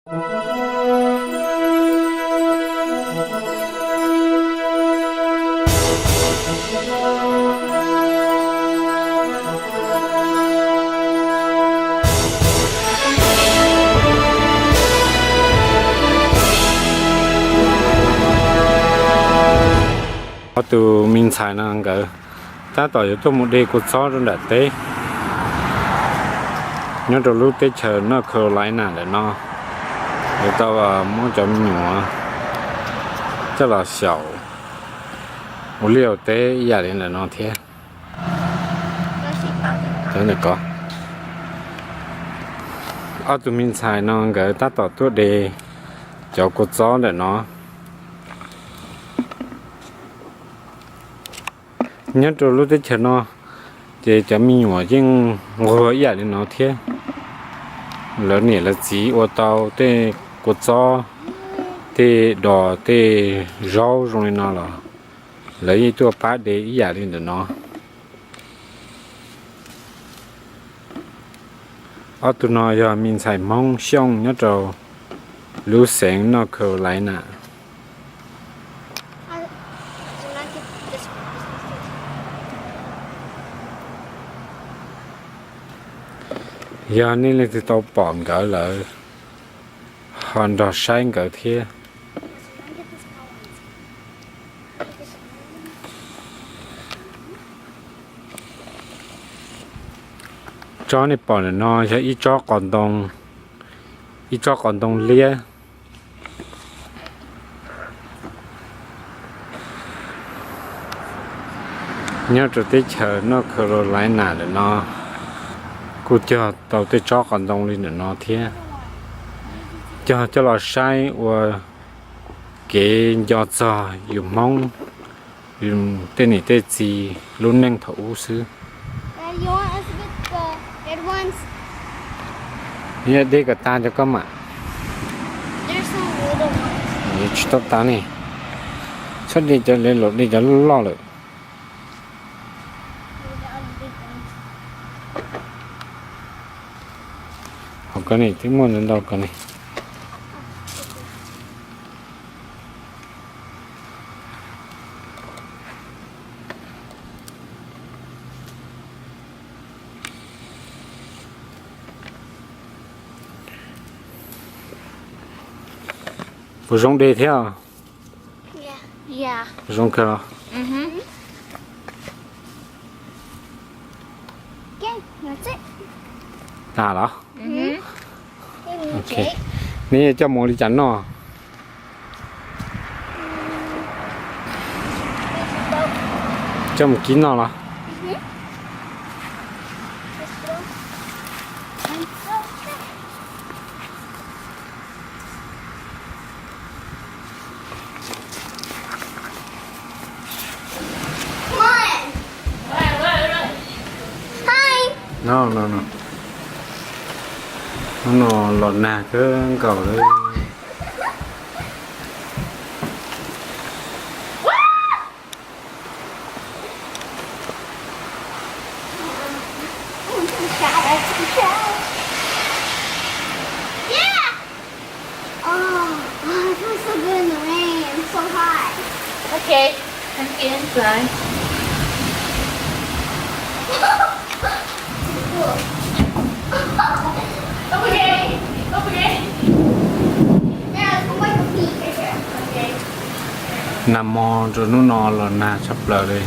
Ob tug me ntxhais no nkawd tab tom yuav tuaj mus de kua txob rau nram teb, nyob rau lub teb chaws North Carolina ntawm no. Yuav tau muab cov me nyuam coj los xyaum ua liaj ua teb ib yam li ntawm no thiab. Ob tug me ntxhais no nkawd tab tom tuaj de cov kua txob ntawm no. Nyob rau lub teb chaws no ces cov me nyuam yeej nquag ib yam li no thiab. Lawv niam lawv txiv ua tau tej kua txob, tej dos, tej zaub zoo li no los lawv yeej tuaj pab de ib yam li ntawm no. Ob tug no yog me ntxhais Hmoob Xyooj nyob rau lub xeev North Carolina. Yog nej leej twg tau pom nkawd lawm, ho nrog saib nkawd thiab. Tsob nej pom ntawm no yog ib tsob qos ntoo, ib tsob qos ntoo liab. Nyob rau teb chaws North Carolina ntawm no kuj cog tau tej tsob qos ntoo li ntawm no thiab, cog coj los saib ua kev nco txog yus Hmoob, yus tej niam tej txiv lub neej thaum ub xwb. Dej kom tag cov koj mam. Tsis tau tas ne. Txhob de cov, lawv de cov loj loj lawm. Hauv ko ne twb muaj ntau ntau ko ne. Puas zoo de thiab? Zoo kawg los? Tas los? Neb coj mus ua li cas noj? Coj mus kib noj los? No, no, no. Hnub no los nag kawg nkaus lawm. Nag hmo rau hnub no los nag tshaj plaws li.